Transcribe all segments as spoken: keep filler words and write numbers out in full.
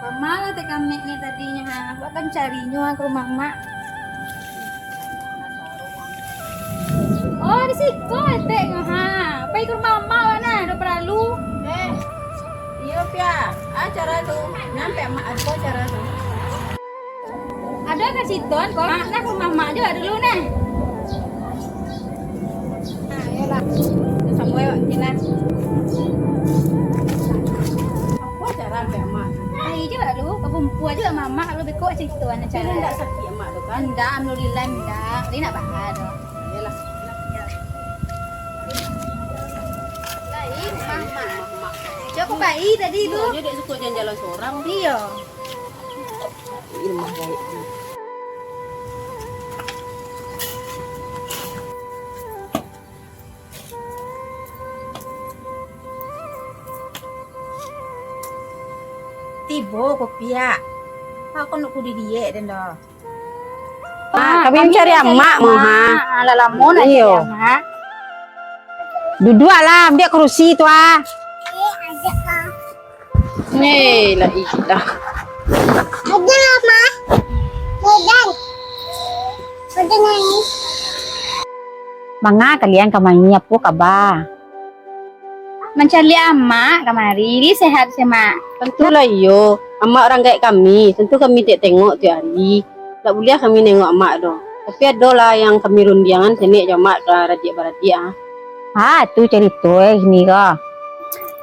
Malah tek kamek ni tadinyo, ha. Awak kan carinyo ka rumah mak. Oh, di siko etek nyo, ha. Pai ka rumah mak awak nah, ado paralu. Eh, iyo, Pia. Ah, cara tu. Nyampe mak ado cara tu. Ado ka situ an ko. Mak, nah ka rumah mak jo dulu nah. Nah, iyolah. Dah sampai awak kinan. Apo cara ambiak mak? Pai jo lah lu, bakumpua jo lah mamak lu, beko cari tu anak cara. Tapi ndak sakik mak tu kan? Ndak, alhamdulillah ndak. Dia nak bahar tu. Iyolah. Baik, mamak. Cok pai tadi tu. Iyo, dia dek suko jalan-jalan sorang. Iyo. Rumah gaek tu. Tibo ko, Piak. Kau kan nak kudi diek den doh. Ah, kami mancari amak, Moha. Alah lamo nak cari amak. Duduaklah, ambiak kurusi tu ah. Eh, lah ilah. Ada lah, Ma. Medan. Ada nangis. Manga kalian kamari, apo kaba? Mancaliak amak kamari, sehat se, Mak? Tantulah iyo, amak urang gaek kami, tantu kami tiok tengok tiok ari. Ndak buliah kami nengok amak doh. Tapi adolah yang kami rundiangan sanak jo amak, baradiak-baradiak ah. Ha, tu carito eh, kini ko.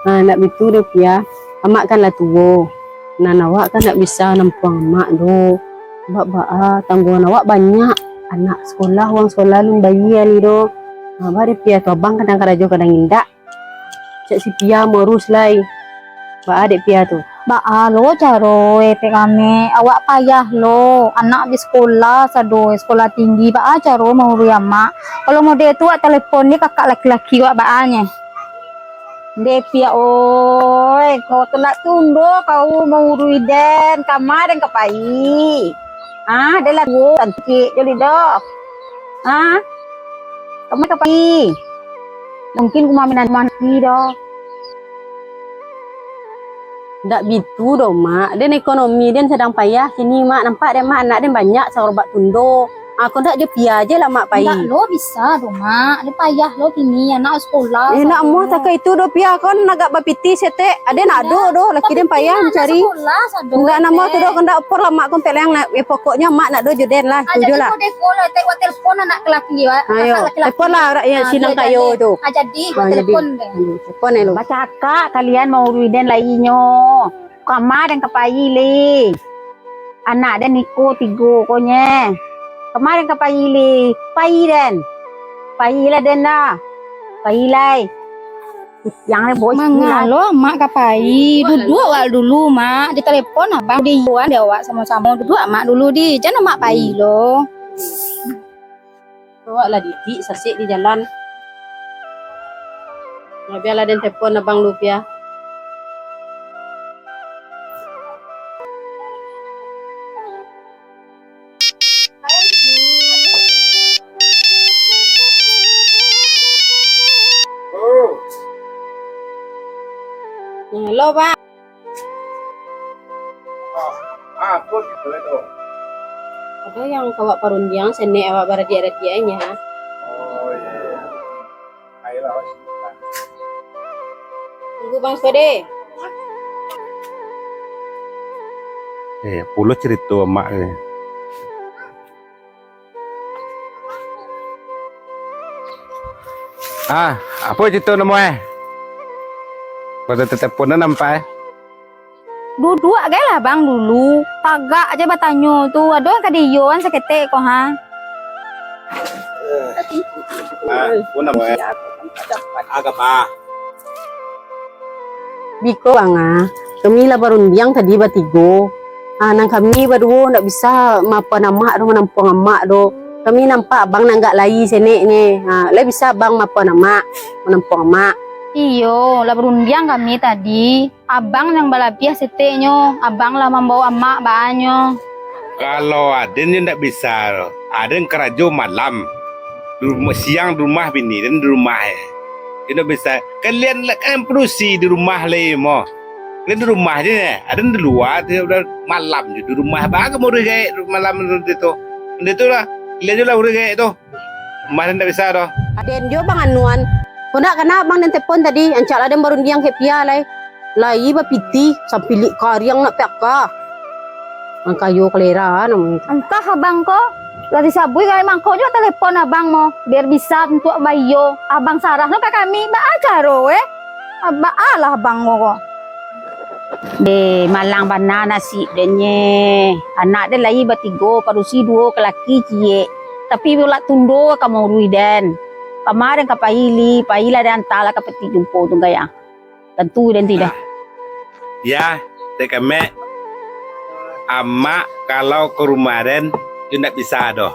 Ha, ndak bitu doh, Pia. Amak kan lah tuo. Nan awak kan ndak bisa nampuang amak doh. Sabab baa, tangguangan awak banyak. Anak sekolah, uang sekolah alun bayia lai doh. Ha, baa dek Pia tu, abang kadang karajo, kadang indak. Cak si Pia mauruih lai. Baa dek Pia tu? Baa lo caro etek kami, awak payah lo, anak bi sekolah sado, sekolah tinggi, baa caro mauruih amak? Kalau model tu awak telepon ni kakak laki-laki awak baa nye? Dek Pia oi, kau tu nak tundo kau mauruih den, kama den ka pai. Ah, den lah tuo, cantik jo lidah. Ah, kama ka pai. Mungkin kumain rumah nanti doh. Ndak bitu doh, Mak. Den ekonomi den sadang payah kini, Mak. Nampak den, Mak, anak den banyak sakorobak tundo. Ah, kok ndak jo Pia je lah, Mak, pai. Ndak lo bisa doh, Mak. Den payah lo kini, anak sekolah. Eh, ndak amuah takai itu doh, Pia. Kon agak bapitih setek. Aden ndak ado doh, laki den payah mancari. Ndak namo tu doh, ndak por lah, Mak, kon peleng nak. Eh, pokoknyo Mak ndak ado jo den lah. Tuju lah. Ayo, telepon lah, rak, ya, si nan kayo tu. Ah, jadi, telepon deh. Telepon, eh, lo. Bacakak kalian mauruih den lai nyo. Kama den ka pai lai. Anak den iko tigo ko nye. Kama den ka pai lai. Pai den. Pailah den dah. Pai lai. Yang le boy. Manga lo, Mak ka pai. Duduak wak dulu, Mak. Di telepon abang. Di iwan dek awak samo-samo. Duduak Mak dulu di. Jan Mak pai lo. Awak lah didik sasek di jalan. Nah, bialah den telepon abang lu, Pia. Halo, Pak. Ah, ah, apo gitu itu? Ado yang ka awak parundiang, sanak awak baradiak-radiak nyo. Oh, iya, iya. Ayolah, awak sini. Tunggu Bang Sode. Eh, pulo carito amak ni. Ah, apo carito namo eh? Pada teteponan nampak eh? Duduak gai lah bang dulu. Tagak aja batanyo tu. Ado yang ka diiyoan saketek ko ha. Ah, apo namo eh? Agak apa? Biko bang ah, kami lah barundiang tadi batigo. Ah, nan kami baduo ndak bisa maapoan amak doh, manampuang amak doh. Kami nampak abang nan agak lai senek ne. Ah, lai bisa abang maapoan amak, manampuang amak. Iyo, lah barundiang kami tadi. Abang nan balabiah seteknyo, abang lah mambaok amak baanyo. Kalau aden yo ndak bisa, aden karajo malam. Di rumah, siang di rumah bini den di rumah eh. Yo ndak bisa. Kalian lah kan padusi di rumah lai mo. Kalian di rumah je, eh? Ada di luar, dia udah malam je di rumah. Baa ka mauruih gaek malam tu? Nanti tu lah, kalian je lah uruih gaek tu. Rumah den ndak bisa doh. Den jo bang anuan. Kok ndak kana abang den telepon tadi, ancak lah den barundiang ka pia lai. Lai bapitih, sampilik kariang nak piaka. Ang kayo kalera namonyo. Antah abang ko, lah disabuik kami mangko jo telepon abang mo, biar bisa untuak bayo. Abang sarah no ka kami, baa caro, eh? Baa lah abang ko. Deh, malang bana nasib den nye. Anak den lai batigo, padusi duo, ka laki ciek. Tapi ulak tundo ka mauruih den. Kama den ka pai li, pailah den antalah ka peti jumpo tu gayang. Tantu den tu dah. Ya, Tek Kemek, amak kalau ka rumah den, tu ndak bisa doh.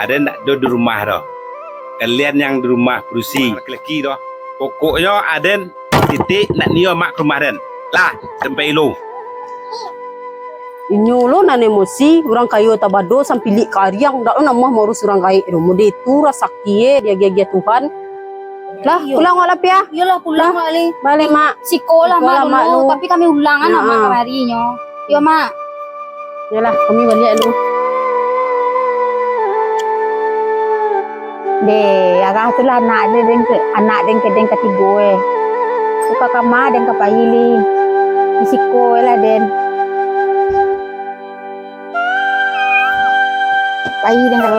Aden ndak do di rumah doh. Kalian yang di rumah padusi, laki-laki doh. Pokoknyo aden titik nak nio amak ka rumah den. Lah, sampai lu. Inyo lo nan emosi, urang kayo tabado sampilik kariang, ndak lo namuah mauruih urang gaek tu. Mode tu rasaki e diagiah-agiah Tuhan. Lah, iyo. Pulang awak lah, Piah. Iyolah, pulang lah. Baliak, Mak. Siko lah, Mak, dulu. Tapi kami ulangan lah, Mak, kamari nyo. Iyo, Mak. Iyolah, kami baliak dulu. Deh, arah tu lah anak den, den ke, anak den ke den katigo, eh. Suka kama den ka pai li. Di siko lah den. Pai den ka